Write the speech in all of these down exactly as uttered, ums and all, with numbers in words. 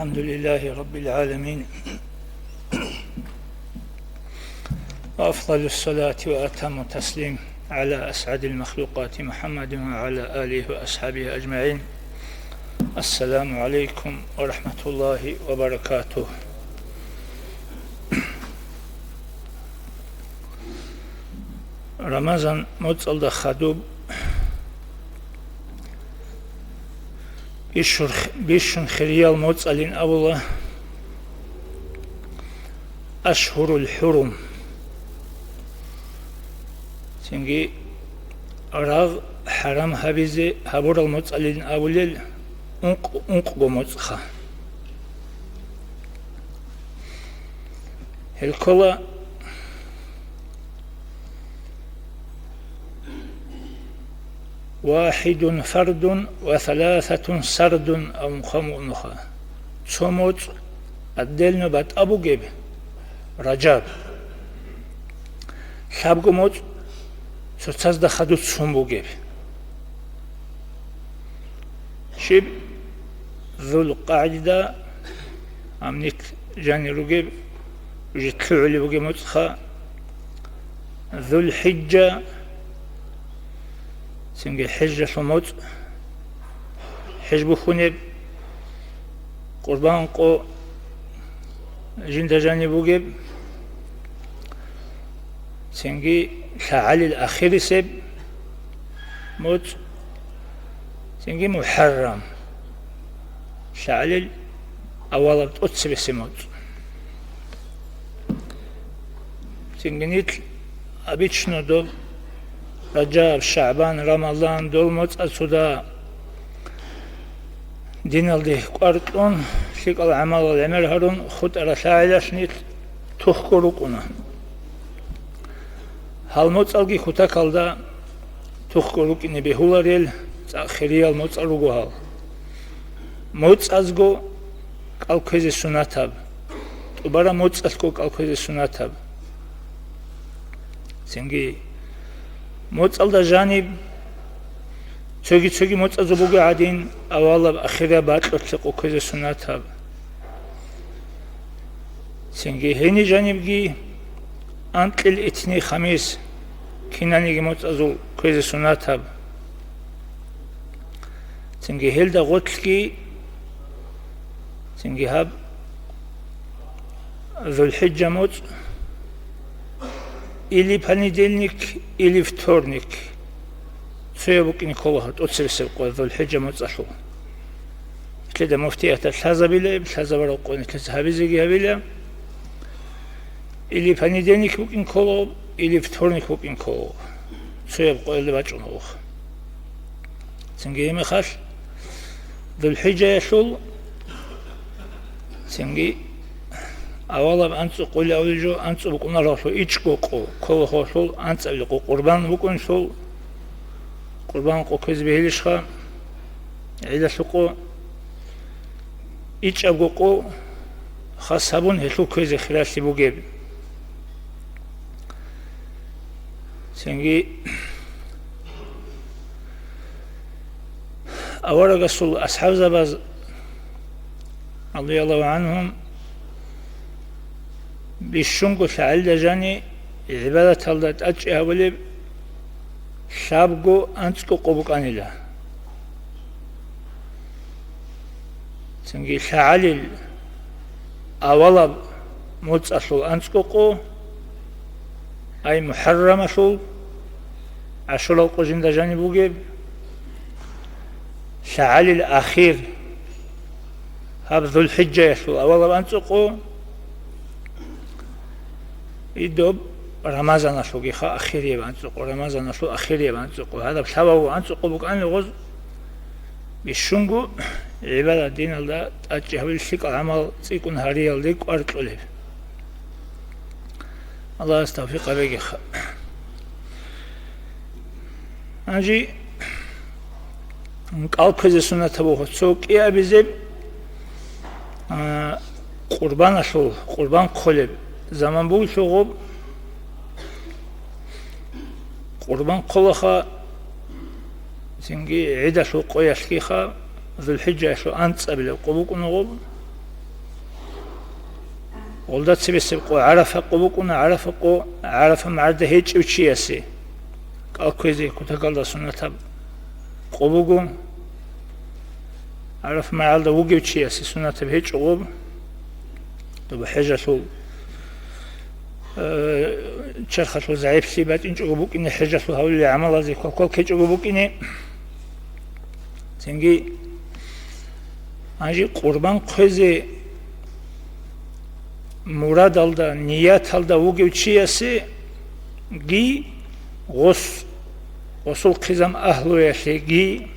الحمد لله رب العالمين. وأفضل الصلاة وأتم التسليم على أسعد المخلوقات محمد وعلى آله وأصحابه أجمعين. السلام عليكم ورحمة الله وبركاته. Рамазан моцӀалда хадуб бищун, бищун хириял моцӀалин абула, ашгьурул хӀурум. Цинги рагъ хӀарам гьабизе гьабурал моцӀалин абулел ункъ-, ункъго моцӀха. Гьел ккола вахидун фардун ва саласатун сардун абун хъван букӀунха. Цо моцӀ отдельно батӀа бугеб, Ражаб. Лъабго моцӀ цоцазда хадуцун бугеб. Щиб? ЗулкъагӀида, гьаб нилъ жанир ругеб, уже лъугӀулеб бугеб моцӀха, ЗулхӀижа, цинги хӀижалъул моцӀ, хӀиж бухьунеб, Къурбан къо жинда жаниб бугеб, цинги лъагӀалил ахирисеб моцӀ, цинги МухӀаррам, лъагӀалил авалаб тӀоцебесеб моцӀ. Цинги нилъ обычно доб Ражаб, ШагӀбан, Рамазан, дол моцӀа цода диналде кӀвар кьун, лъикӀал гӀамалал гӀемер гьарун хутӀаралъагӀилалъ нилъ тухго рукӀуна. Гьал моцӀалги кутакалда тухго рукӀине бегьуларел цӀакъ хириял моцӀал руго гьал. МоцӀазго кӀал кквезе сунатаб, тӀубараб моцӀалъго кӀал кквезе сунатаб. Цинги моцӀалда жаниб, цоги-цоги моцӀазул буго гӀадин, авалаб ахираб бакьулъе къо кквезе сунатаб. Цинги гьениб жанибги анкьил итни-хамис кинаниги моцӀазул кквезе сунатаб. Цинги гьелда гъорлъги, цинги гьаб ЗулхӀижа моцӀ, или понедельник, или вторник, цояб букӀине ккола тӀоцебесеб къо ЗулхӀижа моцӀалъул. Нилъеда муфтияталъ лъазабила, лъазабараб къо нилъеца гьабизеги гьабила. Или понедельник букӀин кколо, или вторник букӀин кколо. Цояб къоялде бачӀуна гъов. Цинги гьеб мехалъ, ЗулхӀижаялъул, цинги авалаб анцӀу къоялъул жо, анцӀу букӀунаралъул ичӀго къо, кколохолъул анцӀабилеб къо Къурбан букӀунелъул, Къурбан къо кквезе бегьилищха? ГӀидалъул къо, ичӀабго къо хас гьабун гьелъул кквезе хиралъи бугеб. Цинги аварагасул асхӀабзабаз, радияллагьу гӀанхум, бищунго лъагӀалда жани гӀибадаталда тӀадчӀи гьабулеб лъабго анцӀго къо букӀанила. Цинги лъагӀалил авалаб моцӀалъул анцӀго къо, ай МухӀаррамалъул, ГӀашурал къо жинда жаниб бугеб, лъагӀалил ахир, гьаб ЗулхӀижаялъул авалаб анцӀго къо, идоб Рамазаналъулгиха ахирияб анцӀго къо, Рамазаналъул ахирияб анцӀго къо, гьадаб лъабабго анцӀго къо букӀанила гъоз бищунго гӀибадат диналда тӀадчӀи гьабил лъикӀал гӀамал цӀикӀкӀун гьариялде кӀвар кьолеб. Аллагьас тавфикъ гьабегиха. Гьанже кӀал кквезе сунат гьабуха цо кӀиабизеб, а, къурбаналъул, къурбан хъолеб заман бугелъул гъоб, къурбан хъолаха, цинги гӀидалъул къоялъгиха, ЗулхӀижаялъул анцӀабилеб къо букӀуна гъоб. Гъолда цебесеб къо ГӀарафа къо букӀуна, ГӀарафа къо, ГӀарафа магӀарда гьечӀев чиясе кӀал кквезе кутакалда суннатаб къо буго. ГӀарафа магӀарда вугев чиясе суннатаб гьечӀо гъоб. Доба хӀежалъул, э, черхалъул загӀиплъи батӀинчӀого букӀине, хӀежалъул гьавлил гӀамалазе квалквал ккечӀого букӀине. Цинги, гьанже къурбан хъвезе мурадалда, нияталда вугев чиясеги гъос-, гъосул хъизан агьлуялъеги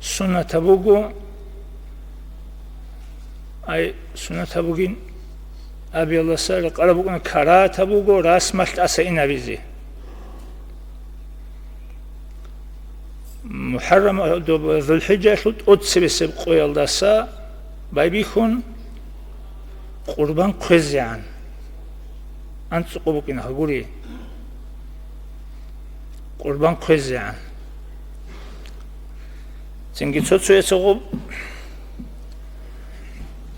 суннатаб буго, ай, суннатаб бугин абиялдаса рекъараб букӀуна, карагьатаб буго расмалъ тӀаса инабизе. МухӀаррам, доб-, ЗулхӀиджаялъул тӀоцебесеб къоялдаса байбихьун къурбан хъвезегӀан. АнцӀукъо букӀина гьагури. Къурбан хъвезегӀан. Цинги цо-цоясагъуб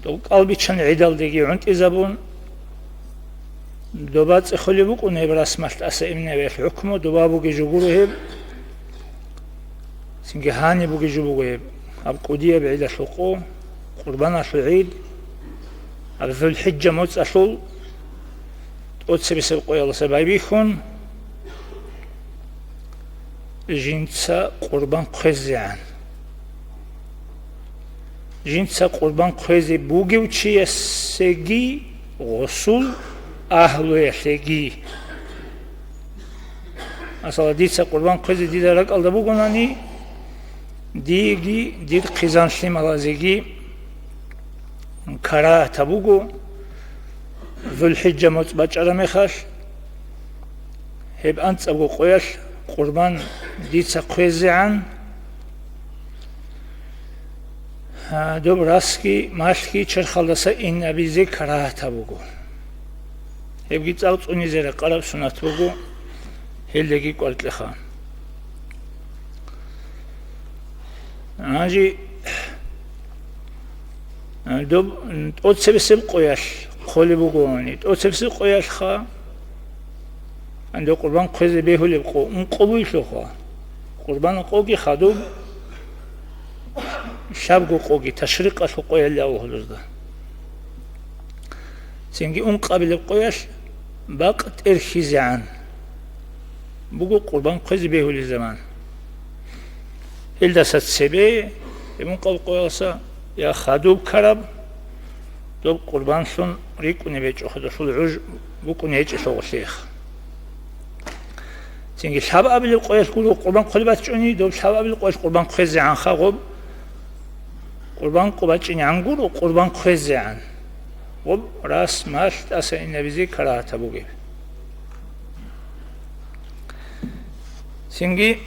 доб кӀалбиччан гӀидалдеги гӀунтӀизабун, доба цӀехолеб букӀун гьеб расмалъ тӀаса инабиялъ хӀукму, доба бугей жо гуро гьеб, цинги гьаниб бугей жо буго гьеб, гьаб кӀудияб гӀидалъул къо, Къурбаналъул гӀид, гьаб ЗулхӀиджа моцӀалъул тӀоцебесеб къоялдаса байбихьун, жинца къурбан хъвезегӀан. Жинца къурбан хъвезе бугев чиясеги гъосул агьлуялъеги. Масала, дица къурбан хъвезе дида ракӀалда бугонани, диеги дир хъизан-лъималазеги карагьатаб буго, ЗулхӀиджа моцӀ бачӀараб мехалъ, гьеб анцӀабго къоялъ къурбан дица хъвезегӀан, гьа, доб расги малъги черхалдаса инабизе карагьатаб буго. Гьебги цӀакъ цӀунизе рекъараб суннат буго, гьелдаги кӀваркьеха. Гьанже, а, доб тӀоцебесеб къоялъ хъолеб бугони, тӀоцебесеб къоялъха, гьанже къурбан хъвезе бегьулеб къо ункъо буйлъухъа. Къурбан къоги хадуб лъабго къоги, ташрикъалъул къоялъ авлахулазда. Цинги ункъабилеб къоялъ бакъ тӀерхьизегӀан буго къурбан хъвезе бегьулел заман. Гьелдаса цебе, гьеб ункъаб къоялдаса я хадуб караб, доб къурбанлъун рикӀкӀунеб гьечӀо, хадуб гӀуж букӀун гьечӀелъул гъолъех. Цинги лъабабилеб къоялъ гуро къурбан хъвелеб бачӀони, доб лъабабилеб къоялъ къурбан хъвезегӀанха гъоб, къурбан къо бачӀинегӀан гуро къурбан хъвезегӀан. Гъоб расмалъ тӀаса инабизе карагьатаб бугеб. Цинги,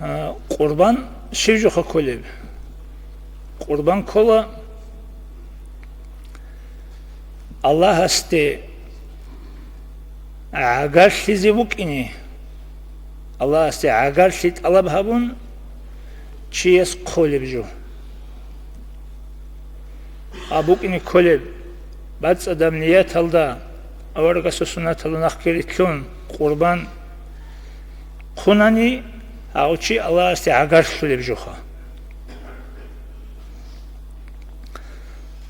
а, къурбан щиб жоха кколеб? Къурбан ккола Аллагьасде гӀагарлъизе букӀине, Аллагьасде гӀагарлъи тӀалаб гьабун, чияс хъолеб жо. А букӀине кколеб, бацӀцӀадаб нияталда аварагасул суннаталда нахъги рилълъун къурбан хъунани, гьав чи Аллагьасде гӀагарлъулеб жоха.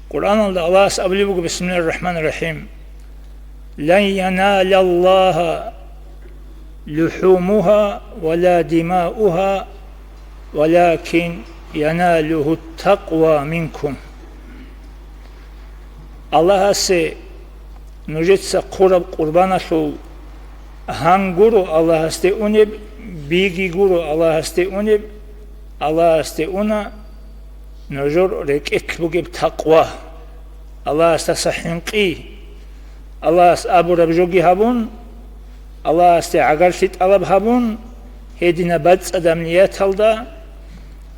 Къуръаналда Аллагьас абулеб буго, бисмиллахир рахманир рахим: «Лан яналаллагьа лухумугьа ва ла димаугьа, валакин яналугьу такъва минкум». Аллагьасе нужеца хъураб къурбаналъул гьан гуро Аллагьасде унеб, биги гуро Аллагьасде унеб, Аллагьасде уна нужер рекӀелъ бугеб такъва, Аллагьасдаса хӀинкъи, Аллагьас абураб жоги гьабун, Аллагьасде гӀагарлъи тӀалаб гьабун, гьединаб бацӀцӀадаб нияталда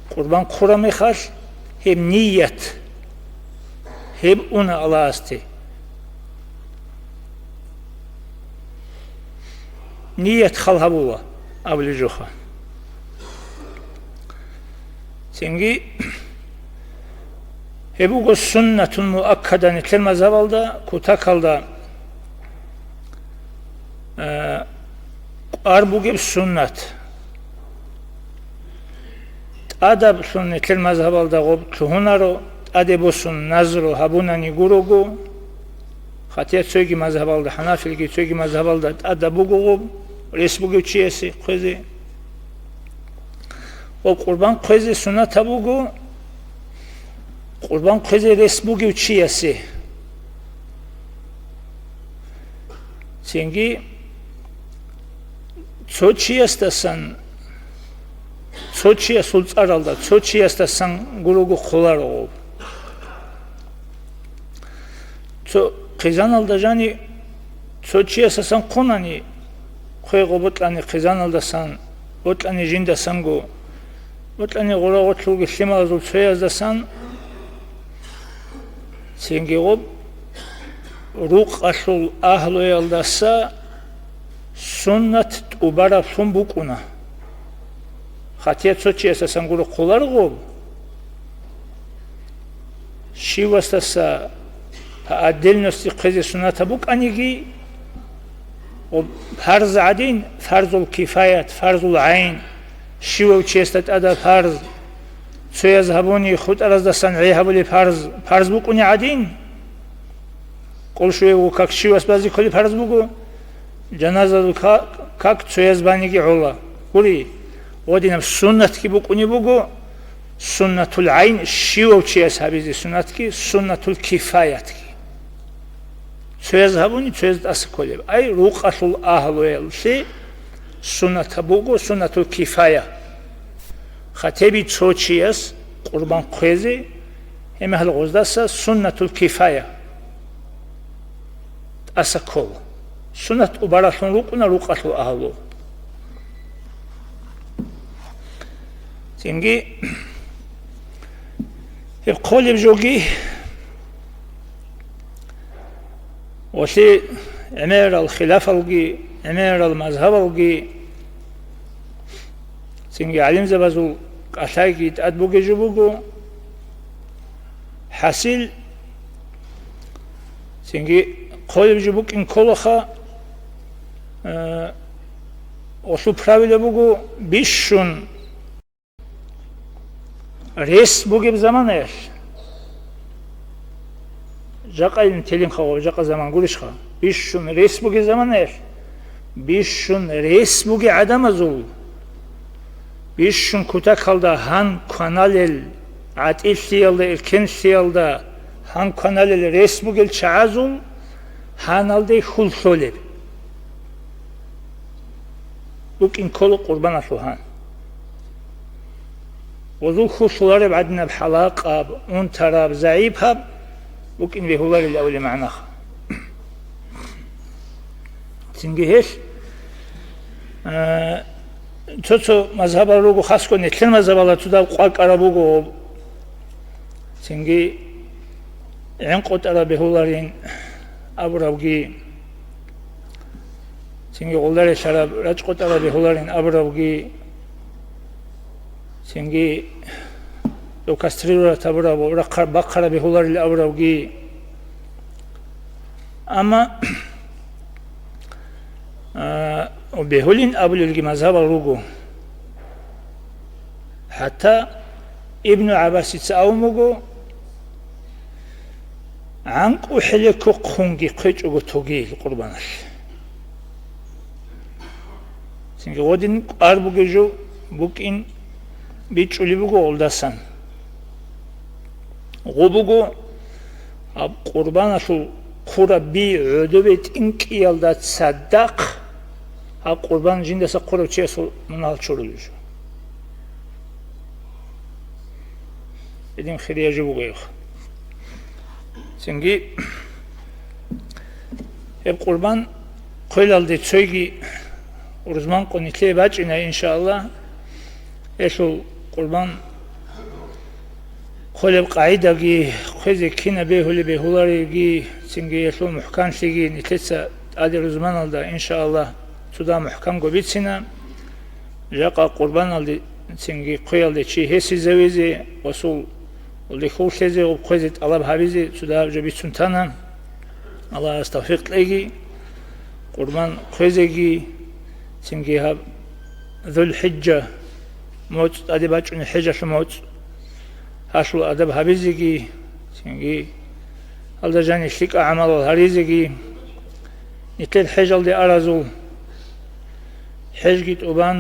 къурбан хъураб мехалъ, гьеб ният, гьеб уна Аллагьасде. Ният хал гьабула, абулеб жоха. Цинги, Гьеб буго суннатун муаккада нилъер мазгьабалда, кутакалда, э, кӀвар бугеб суннат. ТӀадаблъун нилъер мазгьабалда гъоб лъугьунаро, тӀаде босун назру гьабунани гурого, хатия цоги мазгьабалда, хӀанафилги цоги мазгьабалда тӀадаб буго гъоб, рес бугев чиясе хъвезе. Ва къурбан хъвезе суннатаб буго, къурбан хъвезе рес бугев чиясе. Цинги цо чиясдасан, цо чиясул цӀаралда, цо чиясдасан гурого хъоларо гъоб. Цо хъизаналда жани, цо чиясасан хъунани, хъвей гъо бокьани хъизаналдасан, бокьани жиндасанго, бокьани гъура-гъотлъулги лъималазул цояздасан, цинги гъоб рукъалъул агьлуялдаса суннат тӀубараблъун букӀуна. Хатия цо чиясасан гуро хъолар гъоб, щивасдаса по отдельности хъезе суннатаб букӀаниги, ва фарз гӀадин, фарзул кифаят, фарзул гӀайн, щивав чиясда тӀада фарз, цояз гьабуни хутӀараздасан гӀей гьабули фарз, фарз букӀуни гӀадин, къолъ щуевго как щивас базе кколи фарз буго, жаназаду ка-, как цояз баниги гӀола. Гури, гъодинаб суннатги букӀуни буго, суннатул гӀайн щивав чияс гьабизе суннатги, суннатул кифаятги. Цояз гьабуни, цояз тӀаса кколеб. Ай, рукъалъул агьлуялъе суннатаб буго, суннатул кифая. Хатеби цо чияс къурбан хъвезе, гьеб мехалъ гъоздаса суннатул кифая тӀаса ккола. Суннат тӀубаралъун рукӀуна рукъалъул агьлу. Цинги гьеб хъолеб жоги, гъолъи гӀемерал хилафалги, гӀемерал мазгьабалги, цинги гӀалимзабазул кӀалъайги тӀад бугеб жо буго. ХӀасил, цинги хъолеб жо букӀин кколаха, э, гъолъул правила буго бищун рес бугеб заманаялъ, жакъа илин телинха ва жакъа заман гурищха, бищун рес бугеб заманаялъ, бищун рес бугеб гӀадамазул, бищун кутакалда гьан кваналел, гӀатӀилъиялда, эркенлъиялда гьан кваналел рес бугел чагӀазул гьаналде хьул лъолеб букӀин ккола къурбаналъул гьан. Гъозул хьул лъолареб гӀадинаб хӀалакъаб, унтараб, загӀипаб букӀин бегьуларел абулеб магӀнаха. Цинги гьелъ, а, цо-цо мазгьабал руго, хасго нилъер мазгьабалда цо дагь къвакӀараб буго, цинги гӀенкъотӀараб бегьуларин абурабги, цинги гъолдарелъараб рачӀкъотӀараб бегьуларин абурабги, цинги дов кастрировать гьабураб, рахъа-, бахъараб бегьуларил абурабги. Амма, а, бегьулин абулелги мазгьабал руго. ХӀатта Ибну ГӀаббасица абун буго, гӀанкӀу хӀелеко хъунги хъвечӀого тогейил къурбаналъ. Цинги гъодин кӀвар бугеб жо букӀин бичӀчӀулеб буго гъолдасан. Гъо буго, гьаб къурбаналъул хъураб би гӀодобе тӀинкӀиялда цадахъ гьаб къурбан жиндаса хъурав чиясул мунагьал чурулеб жо. Гьедин хирияб жо буго гьеб. Цинги гьеб къурбан хъвелалде цойги рузман къо нилъее бачӀина, иншааллагь. Гьелъул къурбан хъвелеб къагӀидаги, хъвезе кинаб бегьулеб бегьулареги, цинги гьелъул мухӀканлъиги нилъеца тӀаде рузманалда, иншааллагь, цо дагь мухӀкамго бицина. Жакъа къурбаналде цинги хъвеялде чи гьесизавизе, гъосул Гьелде хьул лъезе, гьеб хъвезе тӀалаб гьабизе цо дагьаб жо бицун тана. Аллагьас тавфикъ кьеги, къурбан хъвезеги, цинги гьаб ЗулхӀижа моцӀ, тӀаде бачӀунеб хӀежалъул моцӀ, гьалъул адаб гьабизеги, цинги гьалда жаниб лъикӀаб гӀамалал гьаризеги, нилъер хӀежалде аразул хӀежги тӀубан,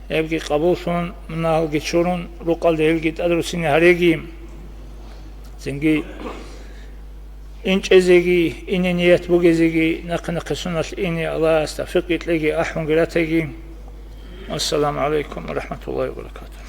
гьебги къабуллъун, мунагьалги чурун, рукъалде гьелги тӀадруссине гьареги, цинги инчӀезеги, ине ният бугезеги, нахъе-нахъе соналъ ине Аллагьас тавфикъги кьеги, ахӀунги ратаги. Ассаламу гӀалайкум ва рахӀматуллагьи ва баракатугьу.